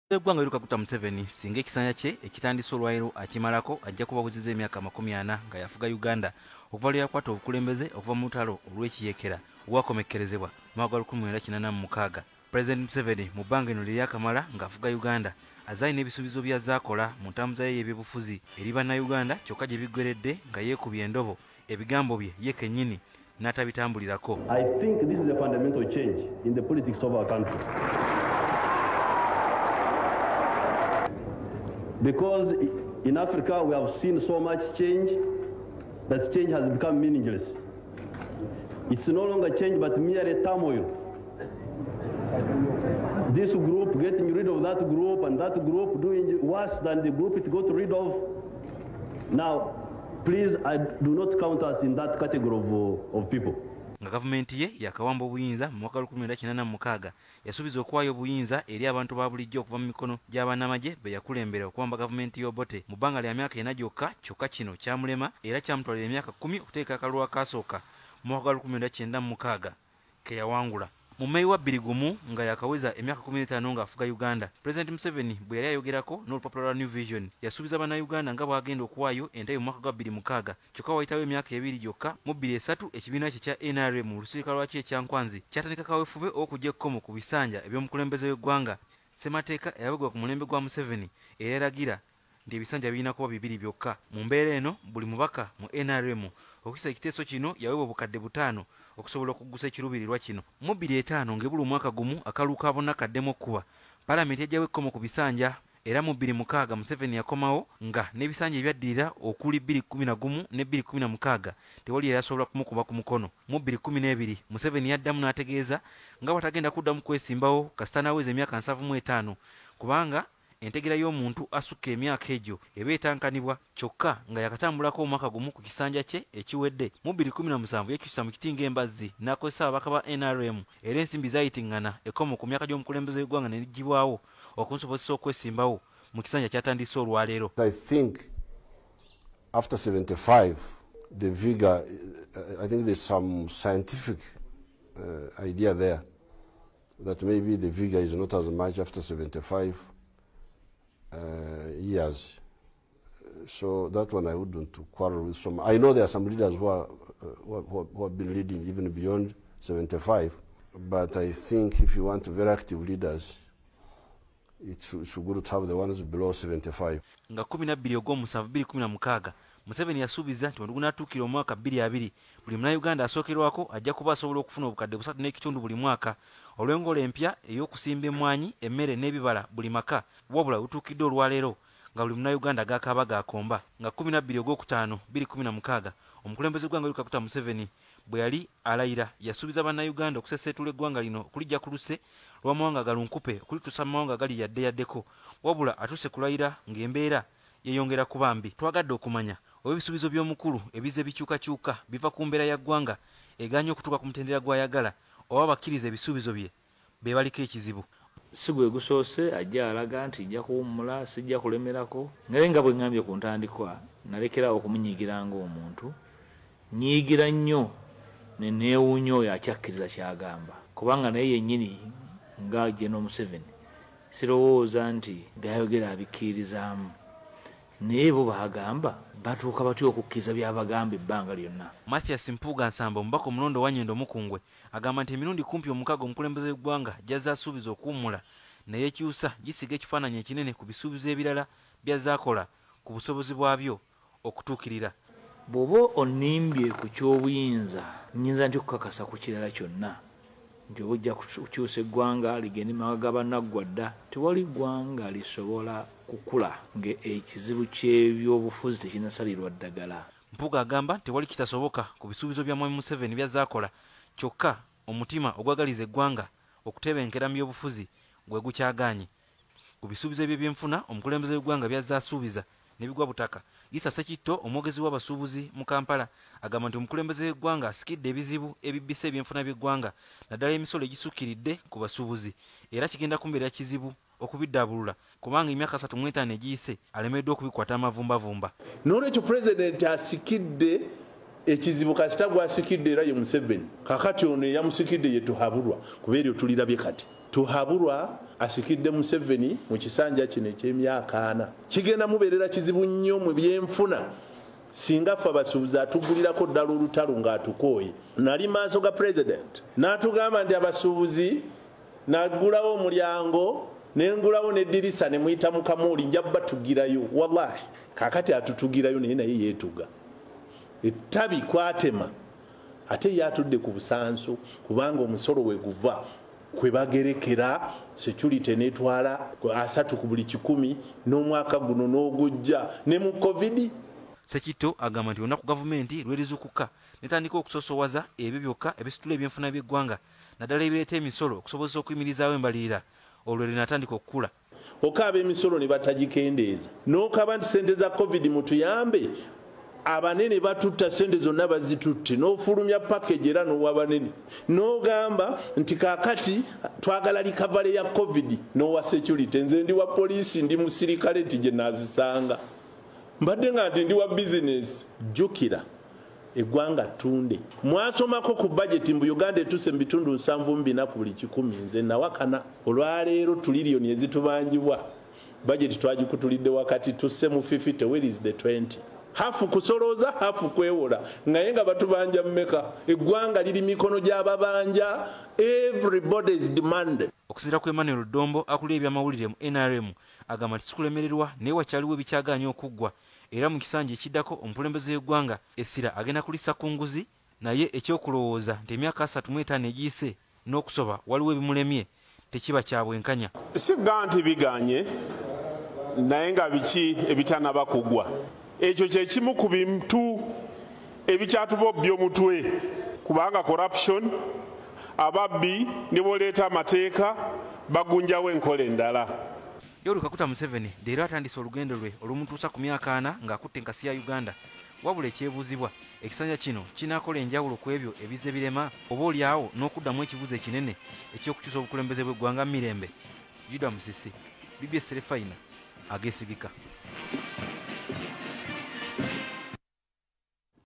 Eggwanga Yoweri Kaguta Museveni singa ekisanja kye ekitandise olwaleero akimalako ajja kubabuziza emyaka 40 nga yafuga Uganda okuva lwe yakwata obukulembeze okuva mu lutalo olw'ekiyeekera olwakomekkerezebwa mu mwaka gwa 1986. Pulezidenti Museveni mu bbanga lino lye yakamala ng'afuga Uganda azze alina ebisuubizo by'azze akola mu ntambuza ye ey'ebyobufuzi eri Bannayuganda kyokka gye biggweredde nga yeekubye endobo ebigambo bye ye kennyini n'atabitambulirako. I think this is a fundamental change in the politics of our country. Because in Africa we have seen so much change that change has become meaningless. It's no longer change but merely turmoil. This group getting rid of that group and that group doing worse than the group it got rid of. Now, please, I do not count us in that category of people. Nga gavumenti ye yakawamba obuyinza mu mwaka 1986 yasuubiza okuwaayo obuyinza eri abantu ba bulijjo okuva mu mikono gy'abannamagye be yakulembera okuwamba gavumenti y'Obote mu bbanga lya myaka 4 gyokka, kyokka kino kyamulema era kyamutwalira emyaka 10 okuteeka akalulu akaasooka mu mwaka 1996 ke yawangula. Mu Meyi wa 2001 nga yakaweza emyaka 15 ng'afuga Uganda, Pulezidenti Museveni bwe yali ayogerako n'olupapula lwa New Vision yasuubiza Bannayuganda nga bw'agenda okuwaayo entebe mu mwaka gwa 2006, kyokka wayitawo emyaka 2 gyokka mu 2003 ekibiina kye kya NRM mu lusirika lwakyo ekyankwanzi kyatandika kaweefube ow'okuggya ekkomo ku bisanja eby'omukulembeze w'eggwanga. Ssemateeka eyabagibwa ku mulembe gwa Museveni era eragira nti ebisanja birina kuba 2 byokka. Mu mbeera eno buli mubaka mu NRM okuyisa ekiteeso kino yaweebwa obukadde 5 okusobola okuggusa ekiruubirirwa kino. Mu 2005 ng'ebula omwaka gumu akalulu ka bonna kaddemu okkuba, Paalamenti yaggyawo ekkomo ku bisanja era mu 2006 Museveni yakomawo nga n'ebisanja ebyaddirira okuli 2011 ne 2016 tewali yali asobola kumukuba ku mukono. Mu 2012 Museveni yaddamu n'ategeeza nga bw'atagenda kuddamu kwesimbawo kasita n'aweza emyaka 75 kubanga entegera y'omuntu asukka emyaka egyo eba etankanibwa, kyokka nga yakatambulako omwaka gumu ku kisanja kye ekiwedde. Mu 2017 yekyusa mu kiti ng'embazzi n'akozesa ababaka ba NRM era ensimbi zaayitiŋŋana ekkomo ku myaka gy'omukulembeze w'eggwanga ne liggyibwawo okumusobozesa okwesimbawo mu kisanja kyatandise olwaleero. I think after 75 the vigor, I think there's some scientific idea there that maybe the vigor is not as much after 75 years. So that one I wouldn't quarrel with some. I know there are some leaders who have been leading even beyond 75, but I think if you want very active leaders, it's good to have the ones below 75. Nga 12 ogw'omusanvu 2016 Museveni yasuubiza nti bwe omwaka 2020 buli Munnayuganda asookerwako ajja kuba asobola okufuna obukadde 3.5 buli mwaka olw'engola empya ey'okusimba emmwanyi, emmere n'ebibala buli maka, wabula lutuukidde olwaleero nga buli Munnayuganda gakaaba gaakomba. Nga 12 ogwokutaano 2016 omukulembeze w'eggwanga Yoweri Kaguta Museveni bwe yali alayira yasuubiza Bannayuganda okuseseetula eggwanga lino okuliggya ku luse lw'amawanga galunkupe okulituusa mu mawanga agali yadde yaddeko, wabula atuuse kulayira ng'embeera yeeyongera kuba mbi. Twagadde okumanya oba ebisuubizo by'omukulu ebizze bikyukakyuka biva ku mbeera ya ggwanga egaanye okutuuka ku mutendera gw'ayagala oba bakkiriza ebisuubizo bye be baliko ekizibu. Si gwe gusoose ajja alaga nti nja kuwummula, sijja kulemerako, naye nga bwe ŋŋambye ku ntandikwa nalekerawo okumunyiigira ng'omuntu. Nyiigira nnyo ne neewuunya oyo akyakkiriza ky'agamba, kubanga naye yennyini nga General Museveni sirowooza nti byayogera abikkirizaamu, naye bo baagamba batuuka batya okukkiriza by'abagamba ebbanga lyonna. Mathias Mpuuga Nsamba omubaka omulondo wa Nyendo Mukungwe agamba nti emirundi kumpi 6 omukulembeze w'eggwanga gy'azze asuubiza okuwummula naye ekyusa gisiga ekifaananyi ekinene ku bisuubizo ebirala by'azze akola ku busobozi bwabyo okutuukirira. Bw'oba onnimbye ku ky'obuyinza nnyinza nti okukakasa ku kirala kyonna nti oba ojja kukyusa eggwanga ligende mawanga ga bannaggwa dda. Tewali ggwanga lisobola kukula ng'ekizibu ky'ebyobufuzi tekinnasalirwa ddagala. Mpuuga agamba tewali kitasoboka ku bisuubizo bya Mwami Museveni by'azze akola, kyokka omutima ogwagaliza eggwanga okutebenkera mu byobufuzi gwe gukyagaanye. Ku bisuubizo eby'ebyenfuna omukulembeze w'eggwanga by'azze asuubiza ne bigwa butaka. Isa Ssekitto omwogezi w'abasuubuzi mu Kampala agamba nti omukulembeze w'eggwanga asikidde ebizibu ebibbisa ebyenfuna by'eggwanga naddala emisolo egisukkiridde ku basuubuzi era kigenda kumbeera kizibu okubiddaabulula kubanga emyaka 35 egiyise alemeddwa okubikwata amavumbavumba. N'olwekyo pulezidenti asikidde ekizibu kasita gw'asikidde era ye Museveni. Kaakati ono eyamusikidde ye Tuhabulwa, kuba eryo tulirabye kati. Tuhaburwa asikidde Museveni mu kisanja kino eky'emyaka 4. Kigenda mubeerera kizibu nnyo mu byenfuna singa ffe abasuubuzi atugulirako ddala olutalo ng'atukooye. Nali maaso ga president n'atugamba nti abasuubuzi nagulawo omulyango nengulawo n'eddirisa ne muyita mu kamooli, nja batugirayo. Wallahi kaakati atutugirayo naye yeetuga ettabi kwatema, ate ye atudde ku busanso kubanga omusolo we guva kwe bagerekera security netwala 30 ku buli 100 n'omwaka guno n'ogujja ne mu COVID. Sekitto agamba nti olunaku gavumenti lwerizukuka netandika okusosowaza ebyo byokka ebisitula ebyenfuna by'eggwanga naddala ebireeta emisolo okusobozesa okuyimirizaawo embalirira, olwo linaatandika okukula. Okaaba emisolo ne batagikendeeza, n'okaba nti sente za COVID mutuyambe, abanene batutta sente zonna bazitutte, n'ofulumya package era n'owa banene, n'ogamba nti kaakati twagala recovery ya COVID n'owa security. Nze ndi wa poliisi, ndi musirikale nti gye naazisanga, mbadde nga nti ndi wa bizinesi. Jjukira eggwanga ttunde. Mwasomako ku budget mbu Uganda etuuse mu bitundu 74 ku buli 100. Nze nawakana. Olwaleero tuliriyoni ezitubanjibwa budget twagikutulidde wakati, tusse mu 50, where is the 20? Hafu kusolooza, hafu kwewola, naye nga batubanja mmeka? Eggwanga liri mikono gy'ababanja. Everybody is demanded. Okusinziira ku Emmanuel Dombo akulira ebyamawulire mu NRM, agamba nti sikulemererwa naye wakyaliwo ebikyagaanye okuggwa, era mu kisanja ekiddako omukulembeze w'eggwanga essira agenda kulissa ku nguzi, naye ekyokulowooza nti emyaka 35 egiyise n'okusoba waliwo ebimulemye tekiba kya bwenkanya. Si nti biganye, naye nga biki ebitanaba kugwa. Ekyo kye kimu ku bintu ebikyatubobbya omutwe, kubanga corruption, ababbi ne boleeta amateeka bagunjawo enkola endala. Yoweri Kaguta Museveni leero atandise olugendo lwe olumutuusa ku myaka 4 ng'akutte enkasi ya Uganda. Wabula ekyebuuzibwa, ekisanja kino kinaakola enjawulo ku ebyo ebizze birema, oba oliawo n'okuddamu ekibuuzo ekinene eky'okukyusa obukulembeze bw'eggwanga mu mirembe? Juda Musisi, BBS Terefayina, ageesigika.